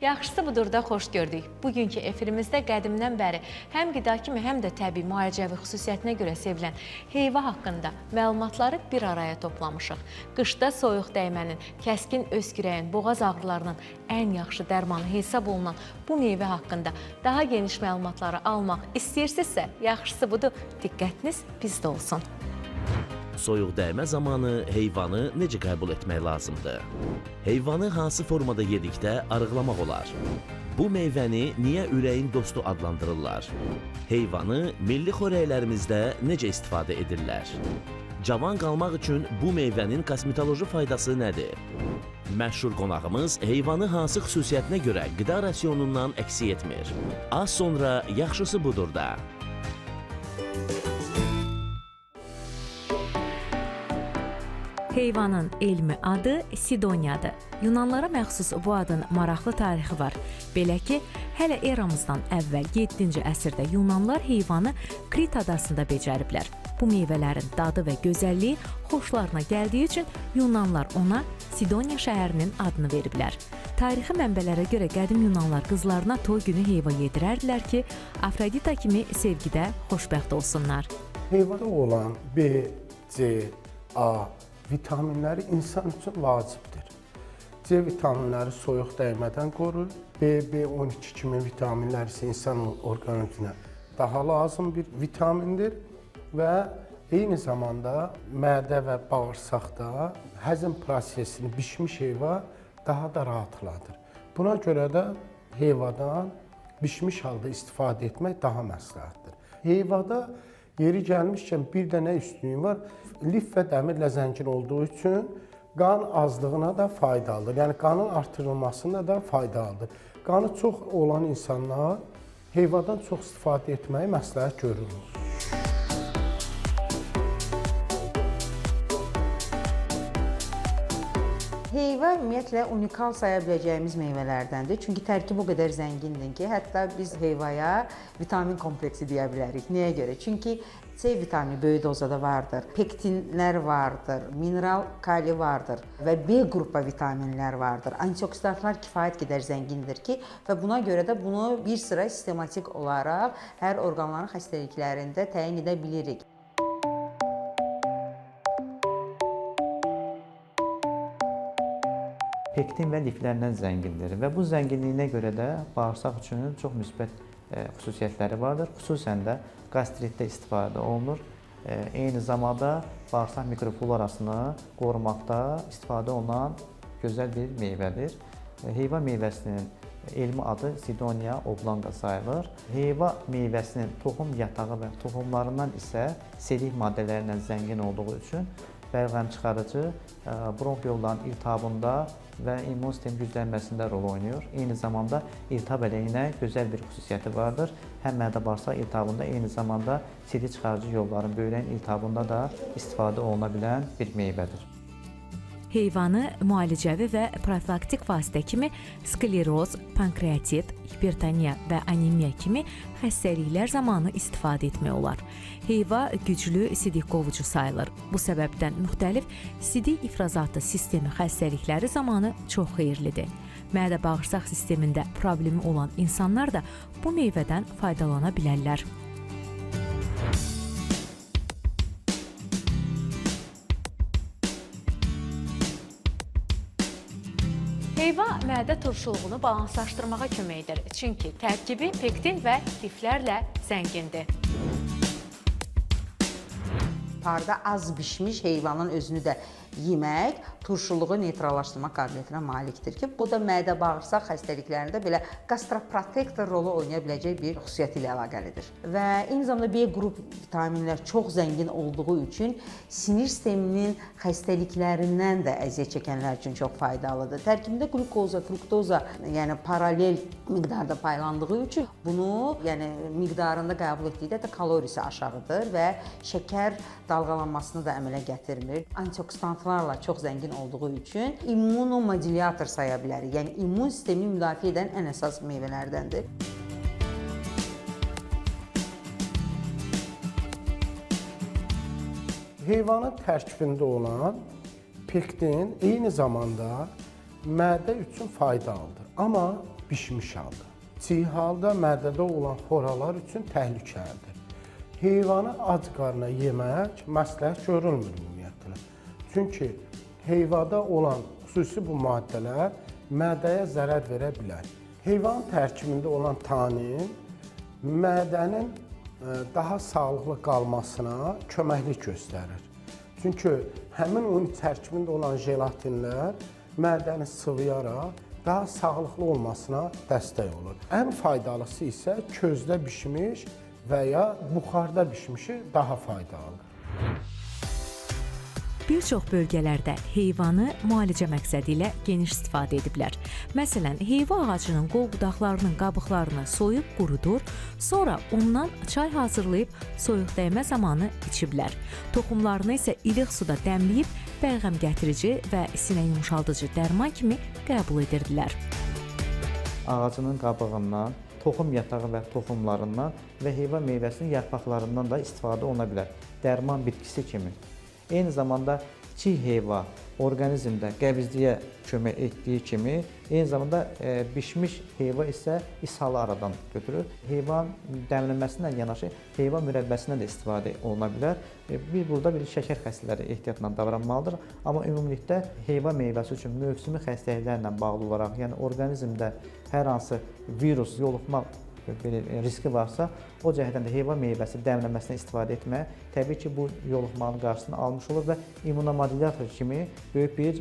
Yaxşısı budur da xoş gördük. Bugünkü efirimizdə qədimdən bəri həm qida kimi, həm də təbii müalicəvi xüsusiyyətinə görə sevilən heyva haqqında məlumatları bir araya toplamışıq. Qışda soyuq dəymənin, kəskin öskürəyin, boğaz ağrılarının ən yaxşı dərmanı hesab olunan bu meyvə haqqında daha geniş məlumatları almaq istəyirsinizsə, yaxşısı budur, diqqətiniz bizdə olsun. Soyuq dəymə zamanı heyvanı necə qəbul etmək lazımdır? Heyvanı hansı formada yedikdə arıqlamaq olar? Bu meyvəni niyə ürəyin dostu adlandırırlar? Heyvanı milli xörəklərimizdə necə istifadə edirlər? Cavan qalmaq üçün bu meyvənin kosmetoloji faydası nədir? Məşhur qonağımız heyvanı hansı xüsusiyyətinə görə qida rasionundan əksik etmir? Az sonra yaxşısı budur da. Heyvanın elmi adı Sidoniyadır. Yunanlara məxsus bu adın maraqlı tarixi var. Belə ki, hələ eramızdan əvvəl 7-ci əsrdə Yunanlar heyvanı Krit adasında becəriblər. Bu meyvələrin dadı və gözəlliyi xoşlarına gəldiyi üçün Yunanlar ona Sidoniya şəhərinin adını veriblər. Tarixi mənbələrə görə qədim Yunanlar qızlarına toy günü heyva yedirərdilər ki, Afrodita kimi sevgidə xoşbəxt olsunlar. Heyvada olan B, C, A vitaminləri insan üçün vacibdir. C vitaminləri soyuq dəymədən qoruyur. B, B12 kimi vitaminlər isə insan orqanizminə daha lazım bir vitamindir və eyni zamanda mədə və bağırsaqda həzm prosesini bişmiş heyva daha da rahatladır. Buna görə də heyvadan bişmiş halda istifadə etmək daha məsləhətdir. Heyvada yeri gəlmişkən bir də nə üstünlüyü var? Lif və dəmirlə zəngin olduğu üçün qan azlığına da faydalıdır. Yəni qanın artırılmasına da faydalıdır. Qanı çox olan insanlar heyvadan çox istifadə etməyi məsləhət görürlər. Heyva ümumiyyətlə unikal saya biləcəyimiz meyvələrdəndir. Çünki tərkibi o qədər zəngindir ki, hətta biz heyvaya vitamin kompleksi deyə bilərik. Nəyə görə? Çünki C vitamini böyük dozada vardır, pektinlər vardır, mineral kali vardır və B qrupa vitaminlər vardır. Antioksidantlar kifayət qədər zəngindir ki, və buna görə də bunu bir sıra sistematik olaraq hər orqanların xəstəliklərində təyin edə bilirik. Pektin və liflərlə zəngindir və bu zənginliyinə görə də bağırsaq üçün çox müsbət xüsusiyyətləri vardır. Xüsusən də qastritdə istifadə olunur. Eyni zamanda bağırsaq mikroflorasını qorumaqda istifadə olunan gözəl bir meyvədir. Heyva meyvəsinin elmi adı Cydonia oblonga sayılır. Heyva meyvəsinin toxum yatağı və toxumlarından isə selik maddələrlə zəngin olduğu üçün bəlğəm çıxarıcı, bronx yollarının iltihabında və immun sistem güclənməsində rol oynayır. Eyni zamanda iltihab əleyhinə gözəl bir xüsusiyyəti vardır. Həm mədə-bağırsaq iltihabında, eyni zamanda sidik çıxarıcı yolların böyrəyin iltihabında da istifadə oluna bilən bir meyvədir. Heyvanı müalicəvi və profilaktik vasitə kimi skleroz, pankreatit, hipertoniya və anemiya kimi xəstəliklər zamanı istifadə etmək olar. Heyva güclü sidik qovucu sayılır. Bu səbəbdən müxtəlif sidik ifrazatı sistemi xəstəlikləri zamanı çox xeyirlidir. Mədə-bağırsaq sistemində problemi olan insanlar da bu meyvədən faydalana bilərlər. Heyva mədə turşuluğunu balanslaşdırmağa kömək edir. Çünki tərkibi pektin və liflərlə zəngindir. Parda az bişmiş heyvanın özünü də yemək turşuluğu neytrallaşdırma qabiliyyətinə malikdir ki, bu da mədə-bağırsaq xəstəliklərində belə gastroprotektor rolu oynaya biləcək bir xüsusiyyəti ilə əlaqəlidir. Və eyni zamanda B qrup vitaminlər çox zəngin olduğu üçün sinir sisteminin xəstəliklərindən də əziyyət çəkənlər üçün çox faydalıdır. Tərkibində qlukoza, fruktoza, yəni paralel miqdarda paylandığı üçün bunu, yəni miqdarında qəbul etdikdə də kalorisi aşağıdır və şəkər dalğalanmasını da əmələ gətirmir. Antioksidantlarla çox zəngin olduğu üçün immunomodulyator saya bilərik. Yəni immun sistemini müdafiə edən ən əsas meyvələrdəndir. Heyvanın tərkibində olan pektin eyni zamanda mədə üçün faydalıdır. Amma bişmiş halda. Çiğ halda mədədə olan xoralar üçün təhlükəlidir. Heyvanı ac qarına yemək məsləhət görülmür ümumiyyətlə. Çünki heyvada olan xüsusi bu maddələr mədəyə zərər verə bilər. Heyvanın tərkibində olan tanin mədənin daha sağlıqlı qalmasına köməklik göstərir. Çünki həmin onun tərkibində olan jelatinlər mədəni sıvıyaraq daha sağlıqlı olmasına dəstək olur. Ən faydalısı isə közdə bişmiş və ya buxarda bişmişi daha faydalıdır. Bir çox bölgələrdə heyvanı müalicə məqsədi ilə geniş istifadə ediblər. Məsələn, heyva ağacının qol budaqlarının qabıqlarını soyub qurudur, sonra ondan çay hazırlayıb soyuq dəymə zamanı içiblər. Toxumlarını isə ilıq suda dəmləyib bəlğəm gətirici və sinə yumşaldıcı dərman kimi qəbul edirdilər. Ağacının qabığından, toxum yatağı və toxumlarından və heyva meyvəsinin yarpaqlarından da istifadə oluna bilər. Dərman bitkisi kimi. Eyni zamanda çiğ heyva orqanizmdə qəbizliyə kömək etdiyi kimi, eyni zamanda bişmiş heyva isə ishalı aradan götürür. Heyvanın dəmlənməsi yanaşı heyva mürəbbəsindən də istifadə oluna bilər. Bir burada bir şəkər xəstələri ehtiyatla davranmalıdır. Amma ümumilikdə heyva meyvəsi üçün mövsümi xəstəliklərlə bağlı olaraq, yəni orqanizmdə hər hansı virus yoluxma belə riski varsa, o cəhətdən də heyva meyvəsi dəmləməsinə istifadə etmək təbii ki, bu yoluxmanın qarşısını almış olur və immunomodulyator kimi böyük bir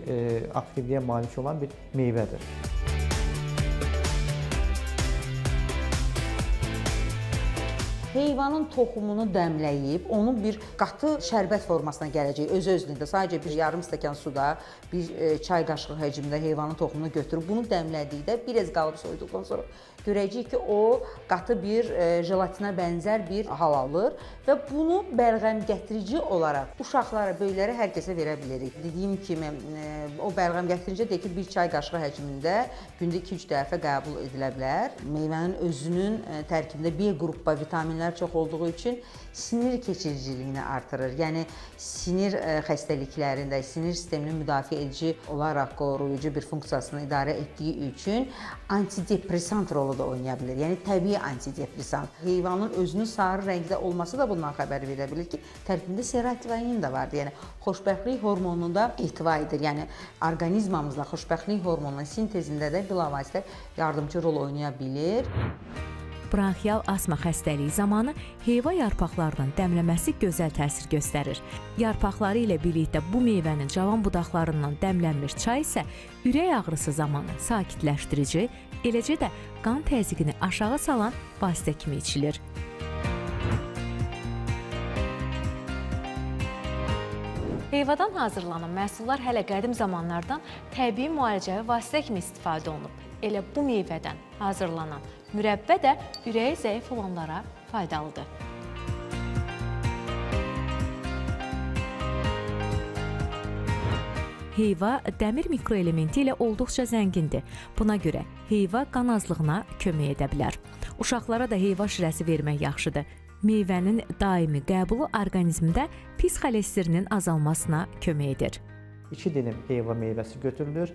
aktivliyə malik olan bir meyvədir. Heyvanın toxumunu dəmləyib, onun bir qatı şərbət formasına gələcək öz-özlüyündə. Sadəcə bir yarım stəkan suda, bir çay qaşığı həcmində heyvanın toxumunu götürüb, bunu dəmlədikdə biraz qalıb soyuduqdan sonra görəcəyik ki, o qatı bir jelatinə bənzər bir hal alır və bunu bəlğəm gətirici olaraq uşaqlara, böyüklərə, hər kəsə verə bilirik. Dediyim kimi, o bəlğəm gətiricə deyək ki, bir çay qaşığı həcmində gündə 2-3 dəfə qəbul edilə bilər. Meyvənin özünün tərkibində B qrupa vitaminlər çox olduğu üçün sinir keçiriciliyini artırır. Yəni sinir xəstəliklərində sinir sistemini müdafiə edici olaraq qoruyucu bir funksiyasını idarə etdiyi üçün antidepressant rolu da oynaya bilər. Yəni təbii antidepressant. Heyvanın özünün sarı rəngdə olması da bundan xəbər verə bilir ki, tərkibində serotonin də vardır. Yəni xoşbəxtlik hormonunu da ehtiva edir. Yəni orqanizmamızda xoşbəxtlik hormonunun sintezində də bilavasitə yardımçı rol oynaya bilir. Bronxial asma xəstəliyi zamanı heyva yarpaqlarının dəmləməsi gözəl təsir göstərir. Yarpaqları ilə birlikdə bu meyvənin cavan budaqlarından dəmlənmiş çay isə ürək ağrısı zamanı sakitləşdirici, eləcə də qan təzyiqini aşağı salan vasitə kimi içilir. Heyvadan hazırlanan məhsullar hələ qədim zamanlardan təbii müalicəvi vasitə kimi istifadə olunub. Elə bu meyvədən hazırlanan mürəbbə də ürəyi zəif olanlara faydalıdır. Heyva dəmir mikroelementi ilə olduqca zəngindir. Buna görə heyva qan azlığına kömək edə bilər. Uşaqlara da heyva şirəsi vermək yaxşıdır. Meyvənin daimi qəbulu orqanizmdə pis xolesterin azalmasına kömək edir. 2 dilim heyva meyvəsi götürülür,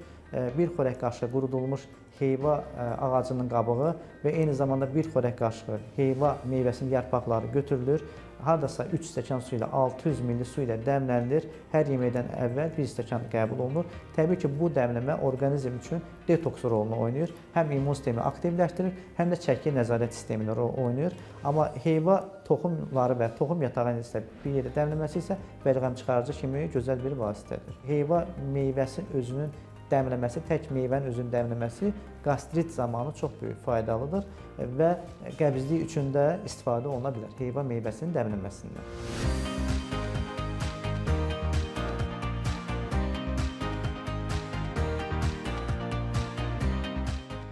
bir xörək qaşığı qurudulmuş heyva ağacının qabığı və eyni zamanda bir xörək qaşığı heyva meyvəsinin yarpaqları götürülür. Hardasa 3 stəkan su ilə 600 ml su ilə dəmlənilir. Hər yeməkdən əvvəl 1 stəkan qəbul olunur. Təbii ki, bu dəmləmə orqanizm üçün detoks rolunu oynayır. Həm immun sistemi aktivləşdirir, həm də çəki nəzarət sistemini rol oynayır. Amma heyva toxumları və toxum yatağı isə bir yerdə dəmləməsi isə bəlğəm çıxarıcı kimi gözəl bir vasitədir. Heyva meyvəsi özünün dəmləməsi, tək meyvənin özünün dəmləməsi qastrit zamanı çox böyük faydalıdır və qəbizlik üçün də istifadə oluna bilər heyva meyvəsinin dəmlənməsindən.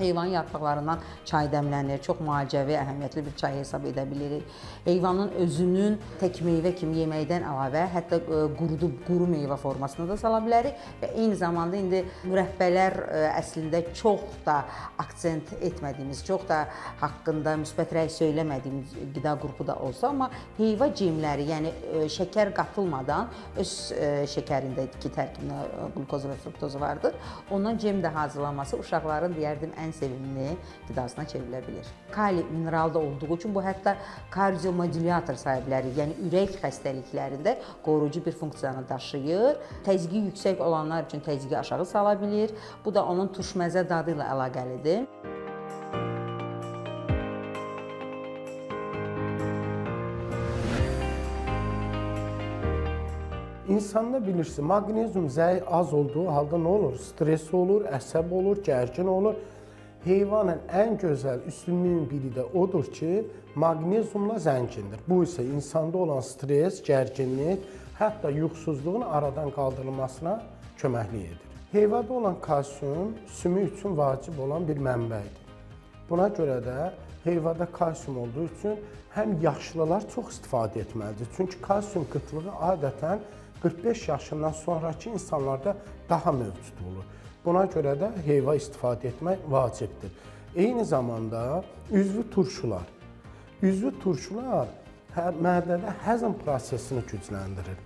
Heyvan yarpaqlarından çay dəmlənir. Çox müalicəvi, əhəmiyyətli bir çay hesab edə bilirik. Heyvanın özünün tək meyvə kimi yeməkdən əlavə, hətta qurudub quru meyvə formasında da sala bilərik və eyni zamanda indi mürəbbələr əslində çox da aksent etmədiyimiz, çox da haqqında müsbət rəy söyləmədiyimiz qida qrupu da olsa, amma heyva cemləri, yəni şəkər qatılmadan öz şəkərindəki tərkibində qlukoza və fruktoza vardır. Ondan cem də hazırlanması uşaqların deyərdim ən ən sevimli qidasına çevrilə bilir. Kali mineral da olduğu üçün bu hətta kardiomodulyator saya bilərik. Yəni ürək xəstəliklərində qoruyucu bir funksiyanı daşıyır. Təzyiqi yüksək olanlar üçün təzyiqi aşağı sala bilir. Bu da onun turşməzə dadı ilə əlaqəlidir. İnsanda bilirsiniz, maqnezium zəif az olduğu halda nə olur? Stres olur, əsəb olur, gərgin olur. Heyvanın ən gözəl üstünlüyün biri də odur ki, maqneziumla zəngindir. Bu isə insanda olan stres, gərginlik, hətta yuxusuzluğun aradan qaldırılmasına köməklik edir. Heyvada olan kalsium sümük üçün vacib olan bir mənbədir. Buna görə də heyvada kalsium olduğu üçün həm yaşlılar çox istifadə etməlidir. Çünki kalsium qıtlığı adətən 45 yaşından sonrakı insanlarda daha mövcud olur. Buna görə də heyva istifadə etmək vacibdir. Eyni zamanda üzvü turşular. Üzvü turşular mədədə həzm prosesini gücləndirir.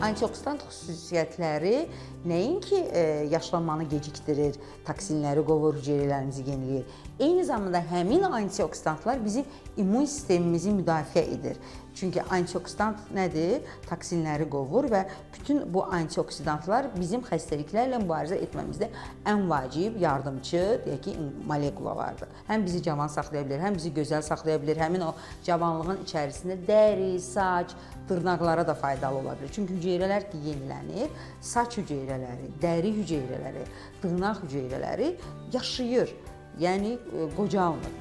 Antioksidant xüsusiyyətləri nəinki yaşlanmanı gecikdirir, toksinləri qovur, hüceyrələrimizi yeniləyir. Eyni zamanda həmin antioksidantlar bizim immun sistemimizi müdafiə edir. Çünki antioksidant nədir? Toksinləri qovur və bütün bu antioksidantlar bizim xəstəliklərlə mübarizə etməmizdə ən vacib yardımçı, deyək ki, molekulalardır. Həm bizi cavan saxlaya bilər, həm bizi gözəl saxlaya bilər. Həmin o cavanlığın içərisində dəri, saç, dırnaqlara da faydalı ola bilər. Çünki hüceyrələr ki yenilənir, saç hüceyrələri, dəri hüceyrələri, dırnaq hüceyrələri yaşayır, yəni qocalmır.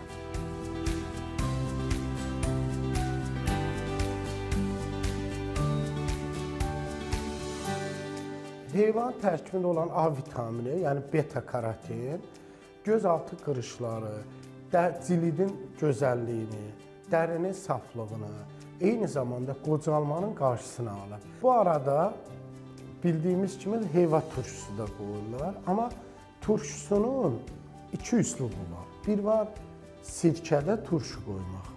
Heyvan tərkibində olan A vitamini, yəni beta-karotin, gözaltı qırışları, cildin gözəlliyini, dərinin saflığını, eyni zamanda qocalmanın qarşısını alır. Bu arada bildiyimiz kimi heyva turşusu da qoyurlar, amma turşusunun iki üslubu var. Bir var sirkədə turşu qoymaq,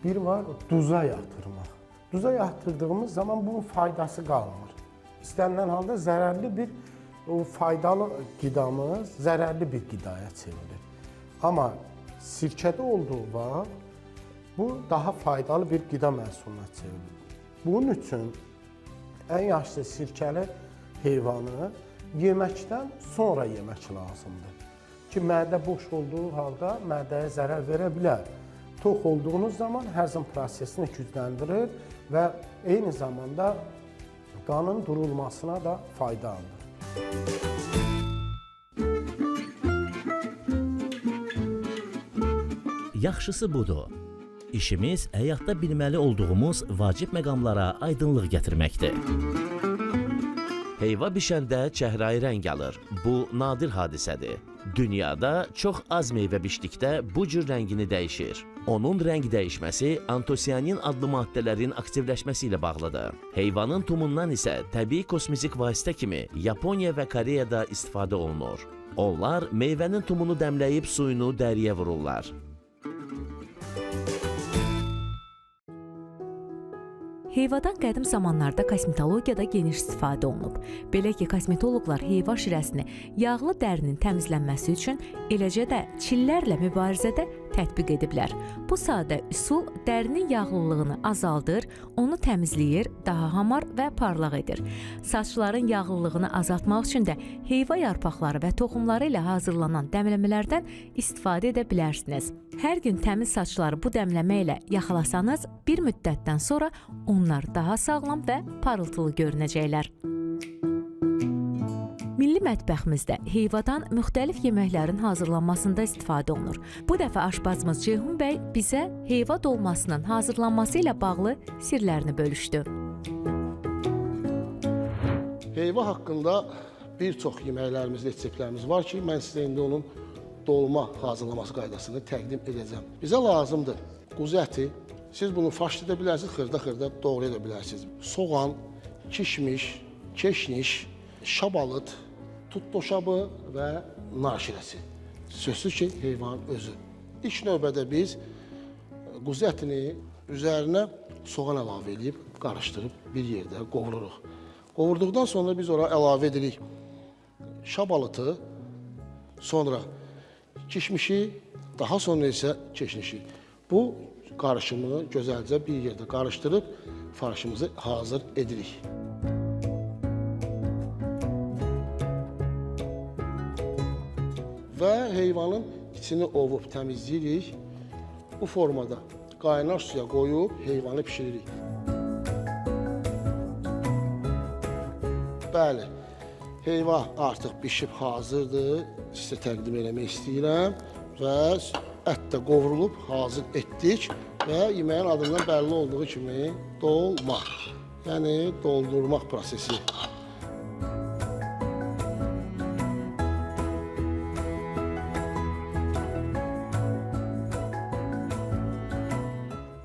bir var duza yatırmaq. Duza yatırdığımız zaman bunun faydası qalmır. İstənilən halda zərərli bir o faydalı qidamız zərərli bir qidaya çevrilir. Amma sirkədə olduğu vaxt bu daha faydalı bir qida məhsuluna çevrilir. Bunun üçün ən yaxşısı sirkəli heyvanı yeməkdən sonra yemək lazımdır. Ki mədə boş olduğu halda mədəyə zərər verə bilər. Tox olduğunuz zaman həzm prosesini gücləndirir və eyni zamanda qanın durulmasına da faydalıdır. Yaxşısı budur. İşimiz həyatda bilməli olduğumuz vacib məqamlara aydınlıq gətirməkdir. Heyva bişəndə çəhrayı rəng alır. Bu nadir hadisədir. Dünyada çox az meyvə bişdikdə bu cür rəngini dəyişir. Onun rəng dəyişməsi antosianin adlı maddələrin aktivləşməsi ilə bağlıdır. Heyvanın tumundan isə təbii kosmetik vasitə kimi Yaponiya və Koreyada istifadə olunur. Onlar meyvənin tumunu dəmləyib suyunu dəriyə vururlar. Heyvadan qədim zamanlarda kosmetologiyada geniş istifadə olunub. Belə ki, kosmetoloqlar heyva şirəsini yağlı dərinin təmizlənməsi üçün, eləcə də çillərlə mübarizədə tətbiq ediblər. Bu sadə üsul dərinin yağlılığını azaldır, onu təmizləyir, daha hamar və parlaq edir. Saçların yağlılığını azaltmaq üçün də heyva yarpaqları və toxumları ilə hazırlanan dəmləmələrdən istifadə edə bilərsiniz. Hər gün təmiz saçları bu dəmləmə ilə yaxalasanız, bir müddətdən sonra onlar daha sağlam və parıltılı görünəcəklər. Milli mətbəximizdə heyvadan müxtəlif yeməklərin hazırlanmasında istifadə olunur. Bu dəfə aşpazımız Ceyhun bəy bizə heyva dolmasının hazırlanması ilə bağlı sirlərini bölüşdü. Heyva haqqında bir çox yeməklərimiz, reseptlərimiz var ki, mən sizə indi onun dolma hazırlaması qaydasını təqdim edəcəm. Bizə lazımdır quzu əti. Siz bunu farş edə bilərsiniz, xırda-xırda doğraya da bilərsiniz. Soğan, kişmiş, keşniş, şabalıd, tut doşabı və nar şirəsi. Sözsüz ki, heyvanın özü. İlk növbədə biz quzu ətini Üzərinə soğan əlavə edib, qarışdırıb bir yerdə qovururuq. Qovurduqdan sonra biz ora əlavə edirik şabalıtı, sonra kişmişi, daha sonra isə keşnişi. Bu qarışımı gözəlcə bir yerdə qarışdırıb farşımızı hazır edirik. Və heyvanın içini ovub təmizləyirik. Bu formada qaynar suya qoyub heyvanı pişiririk. Bəli, heyva artıq bişib hazırdır. Sizə təqdim eləmək istəyirəm və ət də qovrulub hazır etdik və yeməyin adından bəlli olduğu kimi dolma, yəni doldurmaq prosesi.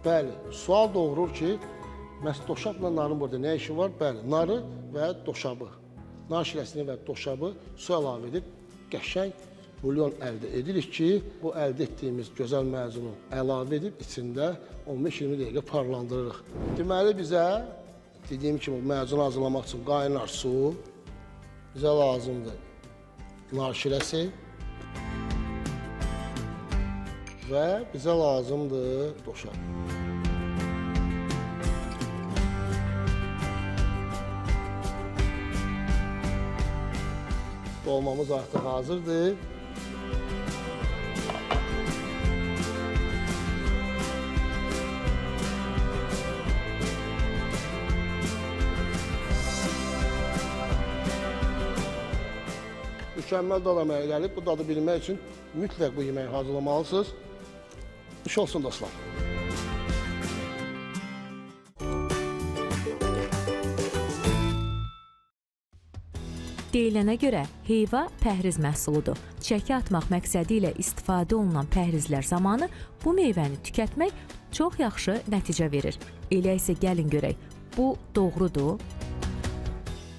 Bəli, sual doğurur ki, məhz doşabla narın burada nə işi var? Bəli, narı və doşabı, nar şirəsini və doşabı su əlavə edib qəşəng bulyon əldə edirik ki, bu əldə etdiyimiz gözəl məzunu əlavə edib içində 15-20 dəqiqə parlandırırıq. Deməli bizə, dediyim kimi, məzunu hazırlamaq üçün qaynar su, bizə lazımdır nar şirəsi və bizə lazımdır doşab. Dolmamız artıq hazırdır. Mükəmməl dad əmələ gəlib. Bu dadı bilmək üçün mütləq bu yeməyi hazırlamalısınız. İş olsun dostlar. Deyilənə görə heyva pəhriz məhsuludur. Çəki atmaq məqsədi ilə istifadə olunan pəhrizlər zamanı bu meyvəni tükətmək çox yaxşı nəticə verir. Elə isə gəlin görək, bu doğrudur?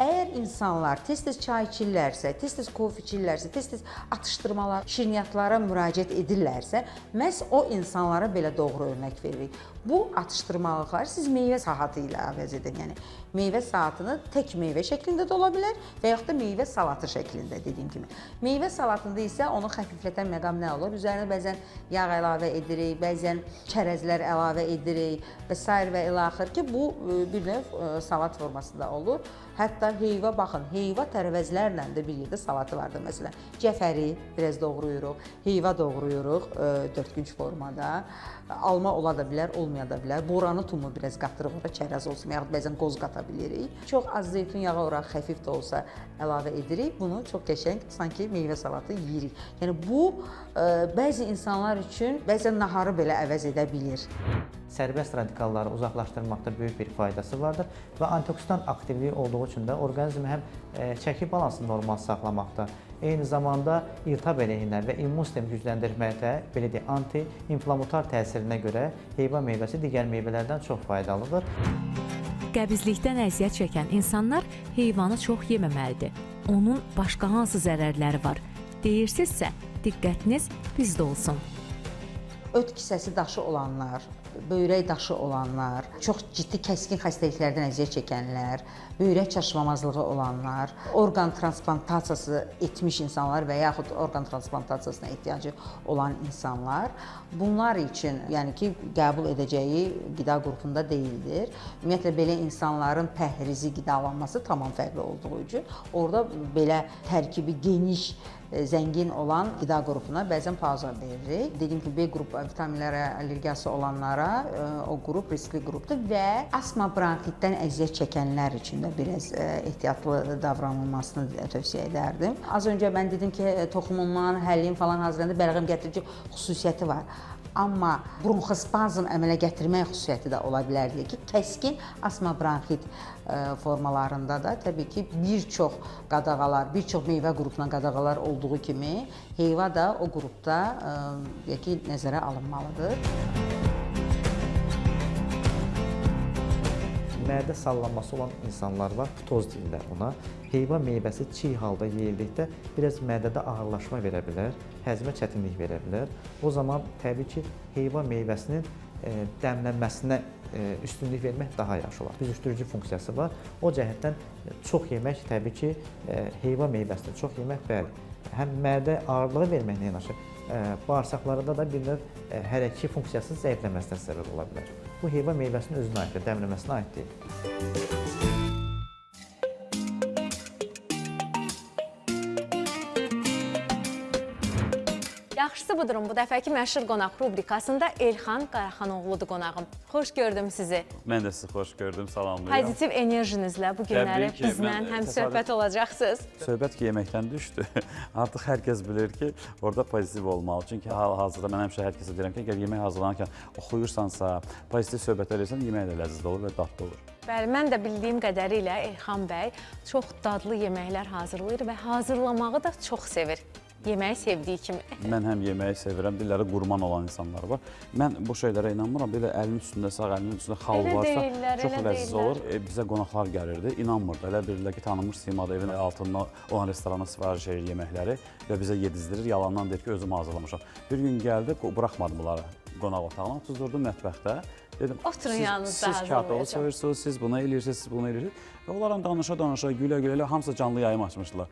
Əgər insanlar tez-tez çay içirlərsə, tez-tez kofe içirlərsə, tez-tez atışdırmalar, şirniyyatlara müraciət edirlərsə, məhz o insanlara belə doğru örnək veririk. Bu atışdırmalıqları siz meyvə saatı ilə əvəz edin. Yəni meyvə saatını tək meyvə şəklində də ola bilər və yaxud da meyvə salatı şəklində dediyim kimi. Meyvə salatında isə onu xəfiflətən məqam nə olur? Üzərinə bəzən yağ əlavə edirik, bəzən çərəzlər əlavə edirik və sair və ilaxır ki, bu bir növ salat formasında olur. Hətta heyva, baxın, heyva tərəvəzlərlə də bir yerdə salatı vardır məsələn. Cəfəri biraz doğrayırıq, heyva doğrayırıq dördgünc formada. Alma ola da bilər, olmaya da bilər. Boranı tumu biraz qatırıq ora, çərəz olsun, yaxud bəzən qoz qata bilirik. Çox az zeytun yağı ora xəfif də olsa əlavə edirik. Bunu çox qəşəng sanki meyvə salatı yeyirik. Yəni bu bəzi insanlar üçün bəzən naharı belə əvəz edə bilir. Sərbəst radikalları uzaqlaşdırmaqda böyük bir faydası vardır və antioksidan aktivliyi olduğu üçün də orqanizmi həm çəki balansını normal saxlamaqda, eyni zamanda iltihab əleyhinə və immun sistemi gücləndirməkdə, belə deyək, anti-inflamatuar təsirinə görə heyva meyvəsi digər meyvələrdən çox faydalıdır. Qəbizlikdən əziyyət çəkən insanlar heyvanı çox yeməməlidir. Onun başqa hansı zərərləri var? Deyirsinizsə, diqqətiniz bizdə olsun. Öt kisəsi daşı olanlar, böyrək daşı olanlar, çox ciddi kəskin xəstəliklərdən əziyyət çəkənlər, böyrək çatışmamazlığı olanlar, orqan transplantasiyası etmiş insanlar və yaxud orqan transplantasiyasına ehtiyacı olan insanlar, bunlar üçün, yəni ki, qəbul edəcəyi qida qrupunda deyildir. Ümumiyyətlə, belə insanların pəhrizi qidalanması tamam fərqli olduğu üçün orada belə tərkibi geniş, zəngin olan qida qrupuna bəzən pauza veririk. Dediyim kimi, B qrup vitaminlərə allergiyası olanlara o qrup riskli qrupdur və asma bronxitdən əziyyət çəkənlər üçün də biraz ehtiyatlı davranılmasını tövsiyə edərdim. Az öncə mən dedim ki, toxumundan həlim falan hazırlananda bəlğəm gətirici xüsusiyyəti var. Amma bronxospazm əmələ gətirmək xüsusiyyəti də ola bilər deyə ki, kəskin asma bronxit formalarında da təbii ki, bir çox qadağalar, bir çox meyvə qrupuna qadağalar olduğu kimi heyva da o qrupda deyək ki, nəzərə alınmalıdır. Mədə sallanması olan insanlar var, ptoz deyirlər ona. Heyva meyvəsi çiğ halda yeyildikdə biraz mədədə ağırlaşma verə bilər, həzmə çətinlik verə bilər. O zaman təbii ki, heyva meyvəsinin Dəmlənməsinə üstünlük vermək daha yaxşı olar. Büzüşdürücü funksiyası var. O cəhətdən çox yemək təbii ki, heyva meyvəsini çox yemək, bəli, həm mədə ağırlığı verməklə yanaşı, bağırsaqlarında da bir növ hərəki funksiyasının zəifləməsinə səbəb ola bilər. Bu heyva meyvəsinin özünə aiddir, dəmləməsinə aid deyil. Yaxşısı budurum. Bu dəfəki məşhur qonaq rubrikasında Elxan Qaraxanoğludur qonağım. Xoş gördüm sizi. Mən də sizi xoş gördüm, salamlayıram. Pozitiv enerjinizlə bu günləri Təbii ki, bizlə mən, həm söhbət olacaqsınız. Söhbət ki, yeməkdən düşdü. Artıq hər kəs bilir ki, orada pozitiv olmalı. Çünki hal-hazırda mən həmişə hər kəsə deyirəm ki, əgər yemək hazırlanarkən oxuyursansa, pozitiv söhbət edirsən, yemək də ləzzətli olur və dadlı olur. Bəli, mən də bildiyim qədərilə Elxan bəy çox dadlı yeməklər hazırlayır və hazırlamağı da çox sevir. Yeməyi sevdiyi kimi. Mən həm yeməyi sevirəm, dilləri qurman olan insanlar var. Mən bu şeylərə inanmıram. Belə əlin üstündə, sağ əlinin üstündə xal Elə varsa deyirlər, çox elə ləzzətli deyirlər. olur. Bizə qonaqlar gəlirdi, inanmırdı. Elə bilirlər ki, tanınmış Simada evin altında olan restorana sifariş edir yeməkləri və bizə yedizdirir. Yalandan deyir ki, özüm hazırlamışam. Bir gün gəldi, buraxmadım bunları qonaq otağına, otuzdurdum mətbəxdə. Dedim, Oturun yanınızda siz kartofu hazırlayacağam. soyursunuz, siz bunu eləyirsiniz, siz bunu eləyirsiniz. Və onlarla danışa-danışa, gülə-gülə elə hamısı canlı yayım açmışdılar.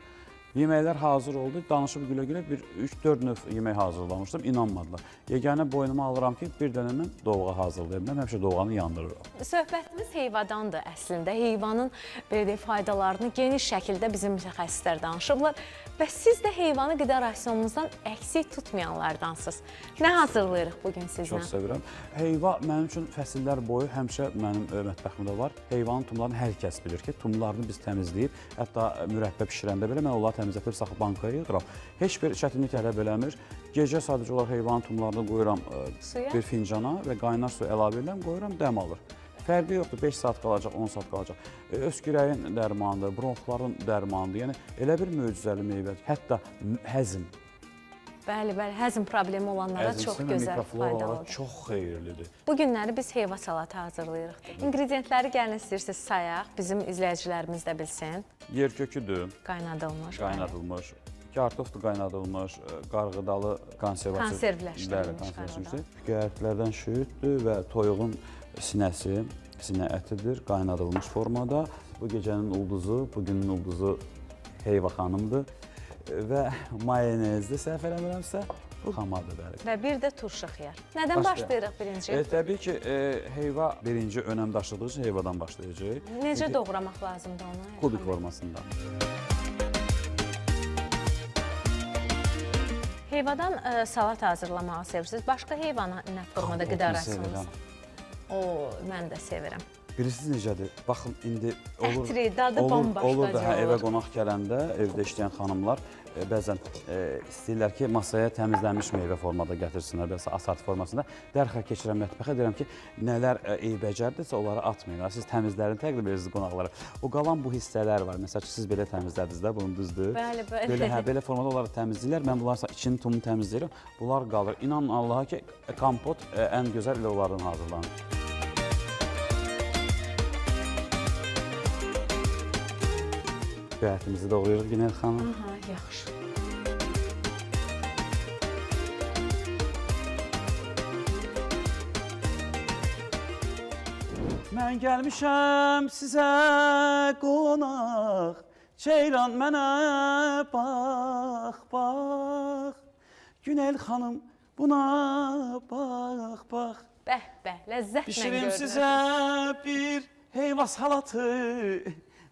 Yeməklər hazır oldu, danışıb gülə-gülə bir 3-4 növ yemək hazırlamışdım, inanmadılar. Yeganə boynuma alıram ki, bir dənə mən dovğa hazırlayıram. Mən həmişə dovğanı yandırıram. Söhbətimiz heyvadandır əslində. Heyvanın belə deyək, faydalarını geniş şəkildə bizim mütəxəssislər danışıblar və siz də heyvanı qida rasionunuzdan əksik tutmayanlardansınız. Nə hazırlayırıq bu gün sizlə? Çox sevirəm. Heyva mənim üçün fəsillər boyu həmişə mənim mətbəximdə var. Heyvanın tumlarını hər kəs bilir ki, tumlarını biz təmizləyib, hətta mürəbbə bişirəndə belə mən onları təmizlətib saxlayıb bankaya yığıram. Heç bir çətinlik tələb eləmir. Gecə sadəcə olaraq heyvanın tumlarını qoyuram Suya? bir fincana və qaynar su əlavə edirəm, qoyuram, dəm alır. Fərqi yoxdur, 5 saat qalacaq, 10 saat qalacaq. Öskürəyin dərmanıdır, bronxların dərmanıdır. Yəni elə bir möcüzəli meyvədir. Hətta həzm. Bəli, bəli, həzm problemi olanlara Həzm çox sistemi gözəl mikrofloralara faydalıdır. çox xeyirlidir. Bu günləri biz heyva salatı hazırlayırıq. İnqridiyentləri gəlin istəyirsiniz sayaq, bizim izləyicilərimiz də bilsin. Yer köküdür. Qaynadılmış. Qaynadılmış, kartofdur qaynadılmış, qarğıdalı konservasiya. Konservləşdirilmiş Bəli, konservləşdirilmişdir. Göyərtilərdən şüyüddür və toyuğun sinəsi, sinə ətidir, qaynadılmış formada. Bu gecənin ulduzu, bugünün ulduzu Heyva xanımdır və mayonezdir, səhv eləmirəmsə, bu xamadır, bəli. Və bir də turşu xiyar. Nədən Başlayaq. başlayırıq birinci? Təbii ki, heyva birinci önəm daşıdığı üçün heyvadan başlayacağıq. Necə Çünki doğramaq lazımdır onu? Kubik formasında. Heyvadan salat hazırlamağı sevirsiniz. Başqa heyvanı nə formada qida Kompotunu rasionunuzda? sevirəm. O, mən də sevirəm. Bilirsiniz necədir? Baxın indi olur. Ətri, dadı olur, bambaşqa olur da hə, cür evə olur. qonaq gələndə evdə işləyən xanımlar bəzən istəyirlər ki, masaya təmizlənmiş meyvə formada gətirsinlər, bəs asart formasında. Dərhal keçirəm mətbəxə, deyirəm ki, nələr eybəcərdirsə onları atmayın. Siz təmizlərini təqdim edirsiniz qonaqlara. O qalan bu hissələr var. Məsəl üçün siz belə təmizlədiniz də, bunu düzdür? Bəli, bəli. Belə hə, belə formada onları təmizləyirlər. Mən bunların içini, tumunu təmizləyirəm. Bunlar qalır. İnanın Allaha ki, kompot ən gözəl elə onlardan hazırlanır. Göyərtimizi doğrayırıq Günel xanım. Aha, yaxşı. Mən gəlmişəm sizə qonaq, Ceyran mənə bax, bax. Günel xanım buna bax, bax. Bəh, bəh, ləzzətlə Pişirim görünür. sizə bir heyva salatı,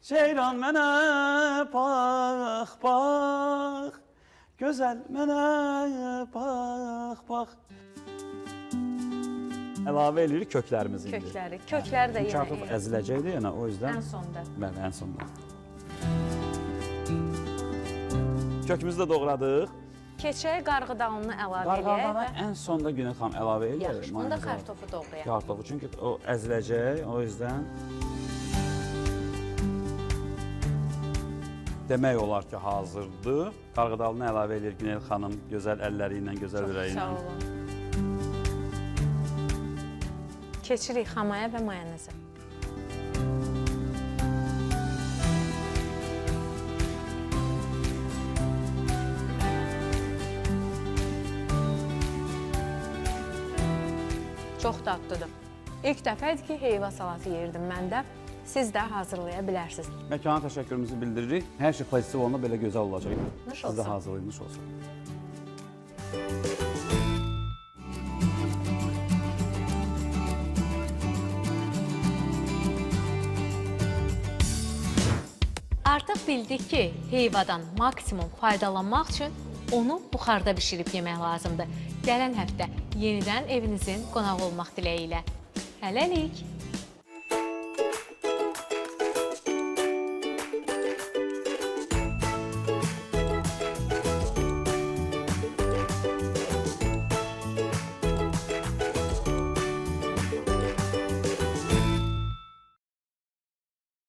Ceyran mənə bax, bax. Gözəl mənə bax, bax. Əlavə eləyirik köklərimizi indi. Kökləri, kökləri də yenə Kartof əziləcəkdir, yəni o yüzden. Ən sonda. Bəli, ən sonda. Kökümüzü də doğradıq. Keçək qarğıdalını əlavə eləyək. Qarğıdalını ən sonda Günel xanım əlavə eləyək. Yaxşı, bunda kartofu doğrayaq. Kartofu, çünki o əziləcək, o yüzden. Demək olar ki, hazırdır. Qarğıdalını əlavə eləyir Günel xanım gözəl əlləri ilə, gözəl ürəyi ilə. Sağ olun. Keçirik xamaya və mayonezə. Çox dadlıdır. İlk dəfə idi ki, heyva salatı yeyirdim mən də. Siz də hazırlaya bilərsiniz. Məkana təşəkkürümüzü bildiririk. Hər şey pozitiv olanda belə gözəl olacaq. Nuş Siz də olsun. hazırlayın, nuş olsun. Artıq bildik ki, heyvadan maksimum faydalanmaq üçün onu buxarda bişirib yemək lazımdır. Gələn həftə yenidən evinizin qonağı olmaq diləyi ilə. Hələlik.